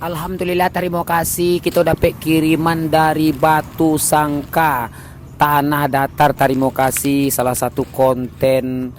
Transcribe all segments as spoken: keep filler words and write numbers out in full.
Alhamdulillah, tarimo kasih, kito dapek kiriman dari Batu Sangka, Tanah Datar. Tarimo kasih, salah satu konten,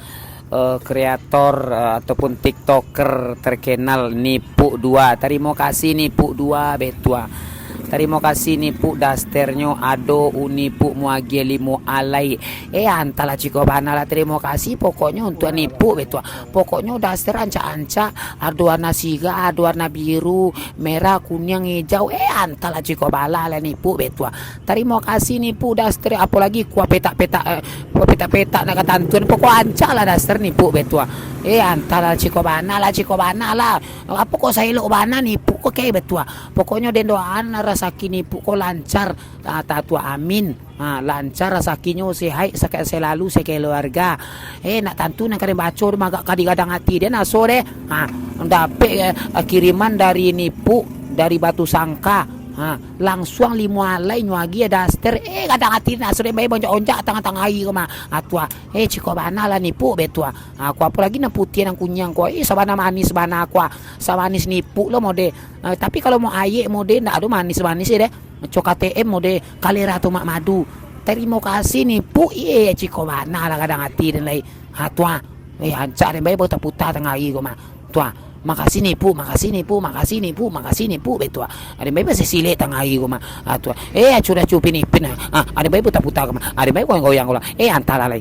eh, kreator, eh, ataupun tiktoker terkenal, Nipuk Dua. Tarimo kasih, Nipuk Dua, betua. Tarimo kasih, Nipuk, dasternyo ado, Unipuk muagie limo alai. Eh, antahlah ciko bana lah, tarimo kasih pokoknyo untuak Nipuk, betua. Pokoknyo daster rancak-rancak, ado warna sirah, ado warna biru, merah, kuniang, ijau. Eh, antahlah ciko bana lah, Nipuk, betua. Tarimo kasih, Nipuk, daster, apolagi kuah petak-petak, eh, kuah petak-petak nak katantuan, pokok rancak lah daster, Nipuk, betua. Eh, antahlah ciko bana lah, ciko bana lah. Apo kok saelok bana, Nipuk, kok kayak betua. Pokoknyo den doaan rasaki Nipuk ko lancar. Ah, tatua, amin. Ha, lancar rasakinyo, sehaik saka-, selalu sekeluarga. Eh, nak tantu nan ka den baco tu, agak ka digadang ati den aso deh. Ha, dapek, eh, kiriman dari Nipuk, dari Batu Sangka. Ha, langsuang limo alai nyo agiah daster. Eh, gadang ati den aso deh, bae onjak-onjak tangah-tangah ari ko mah. Ha, tua. Eh, ciko bana lah Nipuk, betua. Ha, ko apo lagi nan putiah nan kuniang ko. Eh, sabana manis bana ko. Samanis Nipuk lo mode. Eh, tapi kalau mau ayek mode, ndak ado manis-manis deh. Cok A T M mode, kalera tu mak madu. Tarimo kasih Nipuk, iye, ciko bana lah gadang ati den lai. Ha, tua. Eh, rancak den bae baru taputa tangah ari ko mah. Tua. Makasih Nipuk, makasih Nipuk, makasih Nipuk, makasih Nipuk, betua. Aden bae baru silek tangah ari ko mah. Ha, tua. Eh, acur-acur pin-ipin. Ha, aden bae baru taputa ko mah. Aden bae goyang-goyang ko lah. Eh, antahlah lai.